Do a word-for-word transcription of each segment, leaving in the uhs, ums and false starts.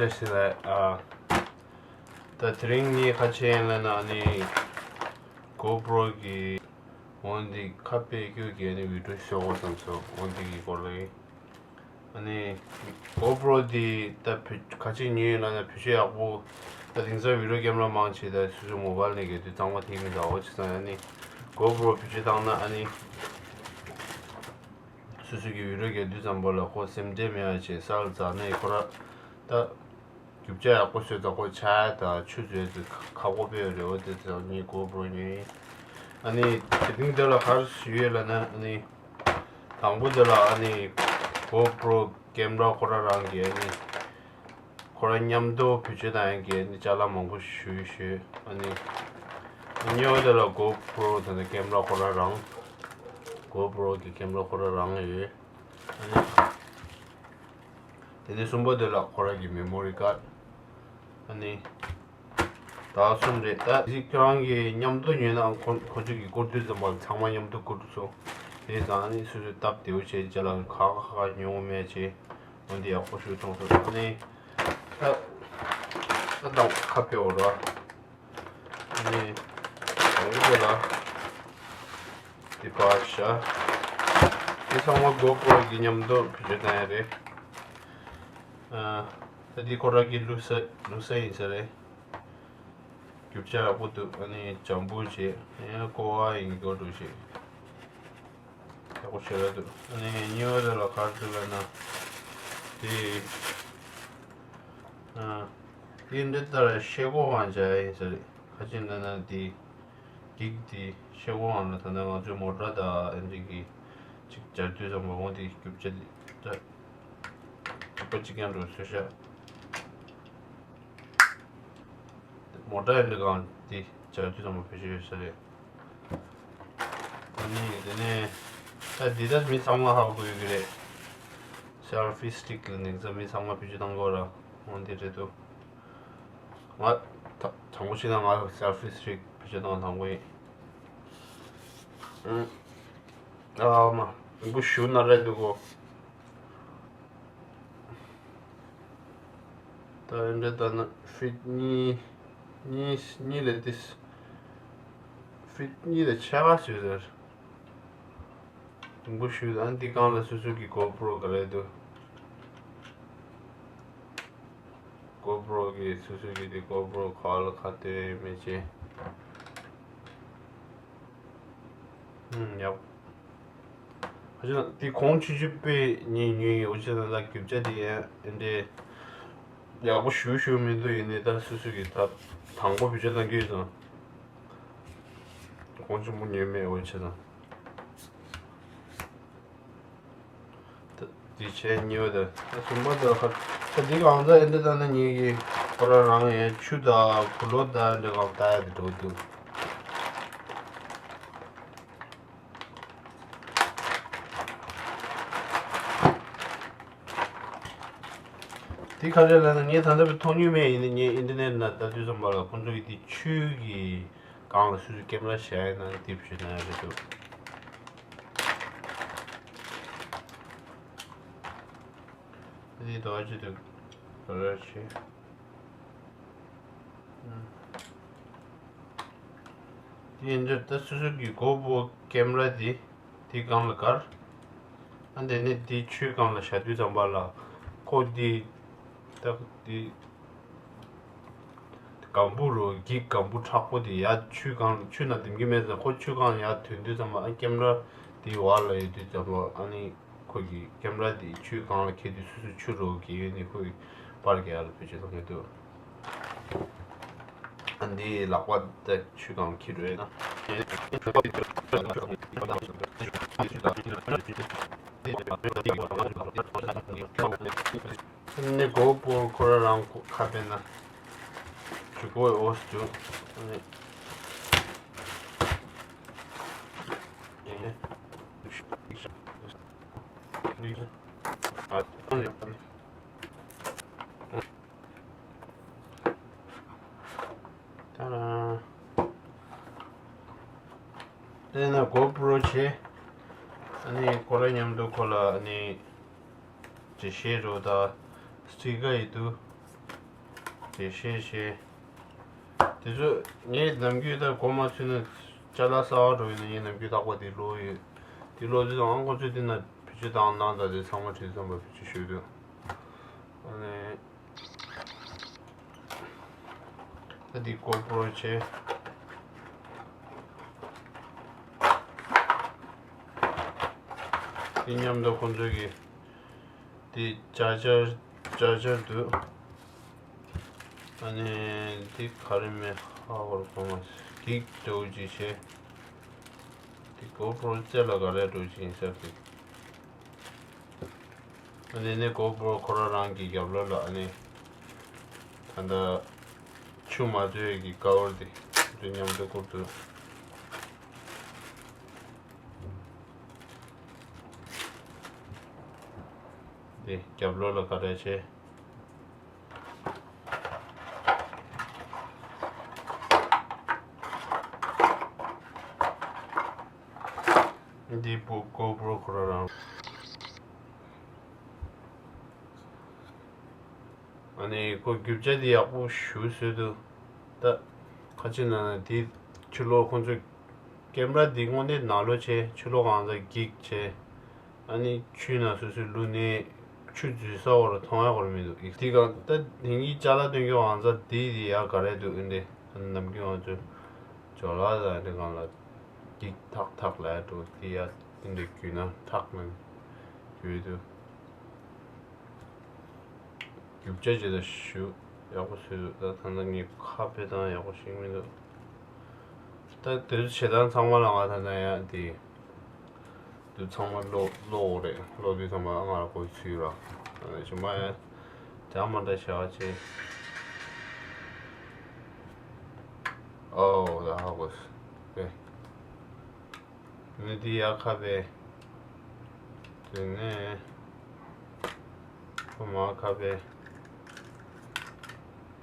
ལགས་ལ། ཨ། ད་དེ་རིང་ངས་ཁ་ཆེ་ཡན་ལ་ན་ནི་གོ་པྲོ་གི་འོན་ཏེ་ཁ་དཔེ་སྐྱོ་གི་ནི་བི་ཌིའོ་ཤོག་གོ་ཙམ་སོ་འོན་ཏེ་གི་སྐོར་ལ་ཡིན། ཨ་ནི་གོ་པྲོ་འདི་ད་བེད་ཁ་ཆེ་ཉོས་ཡོད་ན་ན་བེད་སྤྱོད་ཡག་པོ། ད་དེང་སང་བི་ཌིའོ་ཀེམ་ར་མང་ཆེ་ད་སོ་སོའི་མོ་བལ་ནས་གི་དུས་གཙང་མ་ཐིག་མི་འདྲ་བོ་ཆེ་ཙང་ཨ་ནི་གོ་པྲོ་བེད་སྤྱོད་བཏང་ན་ཨ་ནི། སོ་སོ་གི་བི་ཌིའོ་རྒྱག་དུས་ཙམ་པ་ལ་ཁོ་སེམས་ཁྲལ་མེད་པ་བྱས་སལ་རྩ་ནས་ཁོ་ར་ད་རྒྱུ་ཆ་ཡག་པོ་བཟོས་ཙང་ཁོ་ཆ་དང་ཆུ་བཟོས་ཏེ་ཁ་ཁོ་པའི་རེ་བ་དེ་ཚོ་ངས་གོ་པྲོ་ཉོས་ཡིན། ཨ་ནི་དེ་རིང་འདི་ལ་ག་རེ་ཞུ་ཡོད་ལབ་ན་ཨ་ནི་དང་པོ་འདི་ལ་ཨ་ནི་གོ་པྲོ་ཀེམ་ར་ཁོ་ར་རང་གི་ཨ་ནི། ཁོ་རང་མཉམ་དུ་བེད་སྤྱོད་བཏང་ཡག་གི་ནི་ཅ་ལག་མང་པོ་ཞུས་ཞུས། ཨ་ནི་གཉིས་པ་དེ་ལ་གོ་པྲོ་དེ་ནི་ཀེམ་ར་ཁོ་རང་རང་། གོ་པྲོ་གི་ཀེམ་ར་ཁོ་རང་རང་ཡོད། ཨ་ནི་དེ་ནི་གསུམ་པ་དེ་ལ་ཁོ་རང་གི་མེ་མོ་རི་ཀར་ཌི། ཨ་ནི་ད་གསུམ་རེད། ད་གཅིག་ཁྱོད་རང་གི་མཉམ་དུ་ཉོས་ན་ཁོ་ཁོ་ཚོ་གི་བསྐུར་དུས་ཙམ་པ་ཚང་མ་མཉམ་དུ་བསྐུར་དུ་སོང་། དེ་ཙང་ཨ་ནི་སོ་སོའི་སྟབས་བདེ་བོ་བྱས་ཅ་ལག་ཁ་ཁ་ཁ་ཉོ་མེད་བྱས། འོན་ཏེ་ཡག་པོ་ཞིག་མཐོང་སོང་། ཨ་ནི་ད་ད་དང་ཁ་ཕེ་འོ་ར། ཨ་ནི་འོ་དེ་ལ་དེ་པར་ཤ་དེ་ཚང་མ་གོ་པྲོ་གི་མཉམ་དུ་བེད་སྤྱོད་བཏང་ཡ་རེད། ཨ་ད་དེ་ཁོ་ར་གི་བླུགས་ས་བླུགས་ས་ཡིན་ས་རེད། རྒྱུ་ཆ་ཡག་པོ་འདུག་ཨ་ནི་འཇམ་པོ་བྱས་ཡང་ཀོ་བ་ཡིན་དགོས་འགྲོ་ཞིག་ཡག་པོ་བྱས་ར་འདུག་ཨ་ནི་གཉིས་པ་དེ་ལ་ག་རེ་འདུག་ལབ་ན། དེ་ཨ་དེ་འདི་ལྟར་ཤེལ་སྒོ་ཁང་བྱས་ཡིན་ས་རེད། ཁ་ཅིག་འདི་ན་དེ་འགྱིག་དེ་ཤེལ་སྒོ་ཁང་ལ་ད་ལྟ་ང་ཚོའི་མོ་ཊ་དང་ཨ་འདི་གི་ཅིག་སྦྱར་དུས་ཙམ་པ་འོང་དེ་རྒྱུ་ཆ་དེ་ད་རྒྱུ་པ་གཅིག་ཀྱང་འགྲོ་ཚོད་ཤག་མོ་ཊ་ཡི་འདྲ་གང་དེ་བྱ་རྒྱུ་ཙམ་པ་བེད་སྤྱོད་ཡོད་ས་རེད། ཨ་ནི་དེ་ནས་ད་འདི་ལྟར་མི་ཚང་མ་ཧ་གོ་ཡོད་ཀྱི་རེད། སེལ་ཕི་སི་ཊིག་ལ་ནི་ཚ་མི་ཚང་མ་བེད་སྤྱོད་གཏོང་དགོས་ར་འོང་དེ་རེད་འདུག་ང་ད་དང་པོ་ཞིག་ན་ང་སེལ་ཕི་སི་ཊིག་བེད་སྤྱོད་གཏོང་དང་པོ་ཡིན། ཨ་མ་མང་པོ་ཞུ་ན་རེད་འདུག་གོ། ད་འདྲ་ལྟ་ན་ཕིཊ་གཉིས་གཉིས་གཉིས་ལས་ཏིས་ཕིཊ་གཉིས་ལས་ཆེ་བ་ཞིག་རེད། དུམ་བུ་ཞུས་ཨ་འདི་སྒང་ལ་སོ་སོ་གི་གོ་པྲོ་ག་རེ་འདུག་གོ་པྲོ་གི་སོ་སོ་གི་དེ་གོ་པྲོ་ག་ལ་ཁ་དེ་མི་ཆེ། ཧུམ་ཡག་ཨ་ཅག་དེ་གོང་ཆུ་ཆུ་པས་ཉིན་ཉུལ་ཡོད་ཅེ་ན་ལ་རྒྱུ་ཆ་དེ་ཡང་འདྲེ་ཡག་པོ་ཞུ་ཞུ་མི་འདུག་ཡིན་ནའི་ད་སུ་སུ་གི་ད་དང་པོ་བེད་སྤྱོད་གཏང་གི་ཡོད་ཙང་གོང་ཆུ་མོ་ཉོས་མེད་འོ་ཆེ་ཙང་ད་དེ་བྱས་ཉེ་བ་ད་ད་གསུམ་པ་ད་ཁ་ད་དེ་གང་ད་འདྲེ་ད་ན་ཉིན་གི་ཁོ་རང་རང་ཡང་ཆུ་ད་བུ་ལོ་ད་འདྲེ་གང་ད་ཡ་དེ་འགྲོ་འདུག་དེ་ག་རེ་ལབ་ན་ངས་ད་ལྟ་བའི་མཐོང་མྱོང་མེད་ཡིན་ན་ངས་ཨིན་ཊར་ནེཊ་ན་ལྟ་དུས་ཙམ་པ་ལ་ཁོང་ཚོ་གི་དེ་ཆུ་གི་སྒང་ལ་སུ་སུ་ཀེམ་ར་བཞག་ཡིན་ན་དེ་བྱུས་ན་ཡང་རེད་འདུག་དེ་དོ་ཅི་འདུག་ར་ཆེ། དེ་འདྲ་ད་སོ་སོ་གི་གོ་པྲོ་ཀེམ་ར་དེ་དེ་སྒང་ལ་བཀར། ཨ་དེ་ནས་དེ་ཆུའི་སྒང་ལ་བཞག་དུས་ཙམ་པ་ལ་ཁོ་དེ་ད་དེ་སྒམ་བུ་རུ་འགྱིག་སྒམ་བུ་མཁྲེགས་པོ་དེ་ཡར་ཆུའི་སྒང་ཆུ་ནང་འདེམ་གྱི་མེད་ཙང་ཁོ་ཆུའི་སྒང་ཡར་ཐོན་དུས་ཙམ་པ་ཨ་ཀེམ་ར་དེ་བར་ལ་ཡོད་དུས་ཙམ་པ་ཨ་ནི། ཁོ་གི་ཀེམ་ར་དེ་ཆུའི་སྒང་ལ་འཁྱེར་དུས་སོ་སོའི་ཆུ་རོ་གི་ཡོད་ནི་ཁོ་གི་པར་གྱི་ཡར་ལ་བེད་སྤྱོད་གཏོང་གི་འདུག་ཨ་འདིའི་ལག་པ་དེ་ཆུའི་སྒང་ལ་འཁྱེར་འགྲོ་ཡ་ན། ནི་གོ་པྲོ་ཁོ་རང་རང་ཁ་དཔེར་ན་ཇུ་གོའི་འོག་ཏུ་ནི། ད་རང་དེ་ན་གོ་པྲོ་བྱས། ཨ་ནི་ཁོ་ར་མཉམ་དུ་ཁོ་ལ་ཨ་ནི་འགྲེལ་བཤད་རོ་ད་སི་ཊི་ཀར་ཡི་དུ། དེ་ཤེས་ཤེས། དེ་ཚོ་ངས་ནམ་རྒྱུན་ད་གོ་མ་ཚུད་ན་ཅ་ལག་གསར་པ་འགྲོ་ཡོད་ན་ངས་ནམ་རྒྱུན་ལྷག་པ་དེ་ཀློག་ཡོད། དེ་ཀློག་དུས་ཙང་ཁོ་ཚོས་དེ་ན་བེད་སྤྱོད་བཏང་གནང་དང་དེ་ཚང་མ་བྲིས་ཙམ་པ་བེད་སྤྱོད་ཞུས་དུས། ཨ་ནི། ད་འདི་གོ་པྲོ་བྱས། འདི་མཉམ་དུ་ཁོང་ཚོས་ཀྱི་འདི་ཅར་ཇར་ཅར་ཇར་འདུག་ཨ་ནི་འདི་ག་རེ་མེད་ཧ་གོ་ར་གོ་མ་འདི་འདྲ་བོ་ཅིག་བྱས། འདི་གོ་པྲོ་རྩེ་ལ་ག་རེ་འགྲོ་ཅིག་ཡིན་ཟེར་འདུག་ཨ་ནི་ནི་གོ་པྲོ་ཁོ་རང་རང་གི་རྒྱབ་ལོགས་ལ་ཨ་ནི་ད་ལྟ་ཆུ་མ་བཙོས་ཀྱི་ཀ་བར་དེ་དེ་མཉམ་དུ་བསྐུར་འདུག་དེ་རྒྱབ་ལོགས་ལ་ག་རེ་བྱས། འདི་པོ་གོ་པྲོ་ཁོ་རང་རང་། ཨ་ནི་ཁོ་རྒྱུ་ཆ་འདི་ཡག་པོ་ཞེ་པོ་བཟོས་འདུག་ད་ཁ་ཅིག་ན་ན་འདི་ཕྱི་ལོགས་ཁོ་ཚོས་ཀེམ་ར་འདི་དངོས་གནས་ནང་ལོགས་བྱས། ཕྱི་ལོགས་གང་ཚ་འགྱིག་བྱས། ཨ་ནི་ཆུའི་ནང་སོ་སོའི་ལུ་ནས་ཆུ་འཛུལ་ས་བོ་ར་མཐོང་ཡ་བོ་ར་མི་འདུག་འདི་གང་ད་དེང་གི་ཅ་ལག་སྟོན་རྒྱུ་གང་ཚ་འདི་འདི་ཡ་ག་རེ་འདུག་ཨེ་འདི་ནམ་རྒྱུན་ང་ཚོ་ཇོ་ལགས་ས་འདི་གང་ལ་འགྱིག་ཐག་ཐག་ལ་ཡ་འགྲོ་འདི་ཡ་འདི་འདྲ་རྒྱུ་ན་ཐག་ན་རྒྱུ་འདུག་རྒྱུ་ཆ་ཇི་ལྟར་ཞུ་ཡག་པོ་བཟོས་འདུག་ད་ད་ལྟ་ངས་ཁ་དཔེ་བཏང་ཡག་པོ་ཞིག་མི་འདུག་ད་དེ་ཚོ་བྱེད་སྟངས་ཚང་མ་ལ་ང་ད་ལྟ་ཡང་དེ་དུ་ཚང་མ་ཀློག་ཀློག་རེད། ཀློག་དུས་ཚང་མ་ང་ལ་གོ་ཚུལ་ར་ཞུ་མ་ཡ་དེ་མ་འདྲ་བྱ་བ་བྱེད། ཨོ་ད་ཧ་གོ་སོང་། ནི་འདི་ཡ་ཁ་བས། དེ་ནས་ཁོ་མ་ཁ་བས།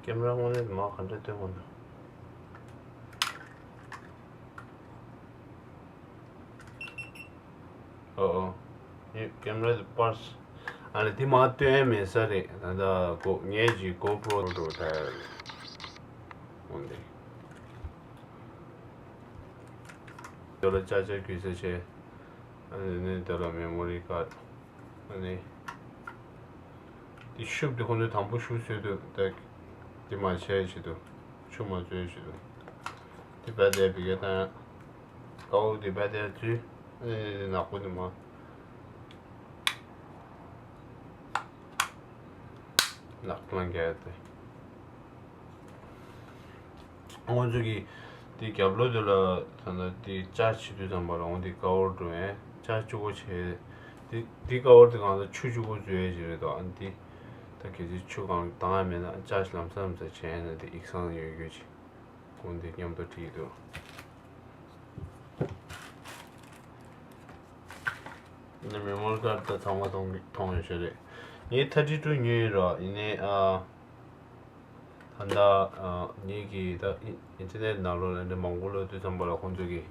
ཀེམ་ར་དངོས་གནས་མ་ག་འདྲ་སྟོན་དགོས་འདུག་ཨོ་ཨོ། ཡེ་ཀེམ་ར་དེ་པར་སི། ཨ་ལེ་དེ་མ་སྟོན་མེད་ས་རེད། ད་ལྟ་གོ་ངས་ཀྱི་གོ་པྲོ་འགྲོ་ད་ཡ་རེད། འོན་ཏེ། དེ་ལ་ཅ་ཅ་གུས་ས་ཆེ། ཨ་ནི་དེ་ལ་མེ་མོ་རི་ཀར་ཌི། ཨ་ནི། དེ་ཤུབས་དེ་ཁོང་ཚོས་དང་པོ་ཤུབས་བཟོས་དུས་ད་དེ་མ་བྱས་བྱེད་དུ་ཆུ་མ་བཙོས་བྱེད་དུ་དེ་བས་དེ་བི་གེ་དང་ཀའོ་དེ་བས་དེ་བཙུད། ཨ་ནི་དེ་ནག་པོ་དེ་མ་ནག་པོ་ལ་འགྱེལ་ཏེ། ང་ཚོ་གི་དེ་རྒྱབ་ལོགས་དེ་ལ་ད་ལྟ་དེ་ཅ་བྱེད་དུས་ཙམ་པ་ལ་འོང་དེ་ཀ་བར་འགྲོ་ཡས་ཅ་གཅིག་པོ་བྱས། དེ་དེ་ཀ་བར་དེ་གང་ལ་ཆུ་གཅིག་པོ་བཙོས་ཡས་ཅིག་རེད་དོ། ཨ་ནི་དེ་ད་གལ་སྲིད་ཆུ་གང་བཏང་ཡ་མེད་ན་ཅ་ལམ་སང་ལམ་སང་བྱས་ན་དེ་ཡིག་ཚང་ཡོད་ཡོད་ཅིག་འོང་དེ་མཉམ་དུ་བྲིས་འདུག་ནི་མེ་མོ་རི་ཀར་ཌི་ད་ཚང་མ་མཐོང་མཐོང་ཡོད་ཤག་རེད། ངས་ཐར་ཊི་ཊུ་ཉོས་ཡིན་ར་ཡིན་ནའི་ཨ། ད་ལྟ་ངེད་ཀྱིས་ད་ཨིན་ཨིན་ཊར་ནེཊ་ནང་ལོགས་ལ་འདི་མང་པོ་ཀློག་དུས་ཙམ་པ་ལ་ཁོང་ཚོ་གིས་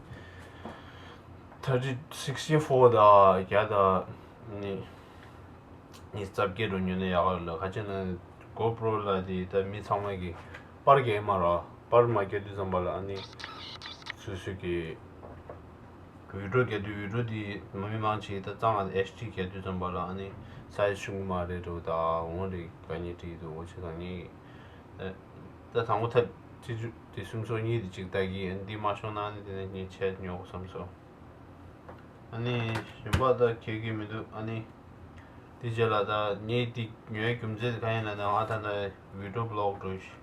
ཐར་ཊི་སིག་སི་ཊི་ཕོར་དང་བརྒྱ་དང་ནི་ཉི་ཤུ་རྩ་བརྒྱད་འགྲོ་ཉོས་ན་ཡག་ལ། ཁ་ཆེ་ན་གོ་པྲོ་ལ་དེ་ད་མི་ཚང་མ་གིས་པར་རྒྱག་མ་ར་པར་མ་རྒྱག་དུས་ཙམ་པ་ལ་ཨ་ནི་སོ་སོ་གི་བི་ཌི་ཡོ་རྒྱག་དུས་བི་ཌི་ཡོ་དེ་མི་མང་ཆེ་ད་གཙང་ལ་ཨེཆ་ཌི་རྒྱག་དུས་ཙམ་པ་ལ་ཨ་ནི་སའི་ཛི་ཆུང་ངུ་མ་རེད་འགྲོ། ད་འོང་རེད་ག་ཉེ་བྲིས་འདུག་འོ་ཆེ་ད་ངས་ད་དང་པོ་ཐབས་ཅི་ཅུ་དེ་སུམ་སོ་གཉིས་དེ་གཅིག་ལྟ་གི་ཡིན། འདི་མ་ཤོང་ན་ཨ་ནི་དེ་ནས་ངས་ཆད་ཉོ་དགོས་བསམ་སོང་། ཨ་ནི་གཞན་པ་ད་གལ་གི་མི་འདུག་ཨ་ནི་དེ་རྗེས་ལ་ད་ངས་འདི་ཉོ་ཡའི་རྒྱུ་མཚན་དེ་གང་ཡིན་ལབ་ན་ང་ད་ལྟ་བི་ཌི་ཡོ་བི་ལོག་འགྲོ་ཤི།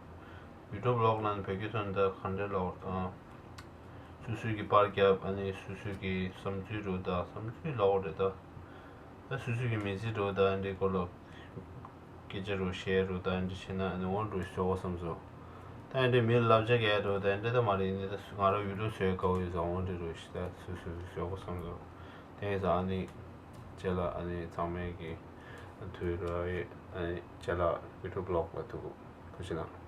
བི་ཌི་ཡོ་བི་ལོག་ནང་བོད་སྐད་ཐོག་ནས་ད་ག་འདྲ་ལབ་དགོས་རེད། ཨ། སོ་སོའི་གི་པར་རྒྱབ། ཨ་ནི་སོ་སོའི་གི་བསམ་ཚུལ་རུ་ད་བསམ་ཚུལ་ལབ་དགོས་རེད་ད། ད་སོ་སོའི་གི་མི་ཚེ་རུ་ད་འདི་སྐོར་ལ་སྐད་ཆ་རུ་བཤད་རུ་ད་འདི་བྱས་ན་ཨ་ནི་འོང་རུ་ཞོག་བསམ་སོང་། ད་འདི་མི་ལ་བསླབ་བྱ་གས་རུ་ད་འདི་ད་མ་རེད། ནི་ད་ང་རང་བི་ཌི་ཡོ་བཟོ་ཡ་དགའ་བོ་ཡོད་ས་འོང་འདི་རུ་ཞིག་ད་སོ་སོ་ཞོག་བསམ་སོང་། དེ་ཡིན་ཙང་ཨ་ནི་རྗེས་ལ་ཨ་ནི་ཚང་མས་གི་དུས་ར་ཡོད། ཨ་ནི་རྗེས་ལ་བི་ཌི་ཡོ་བི་ལོག་ལ་ཐུག་ཐུག་ཤིག་ན།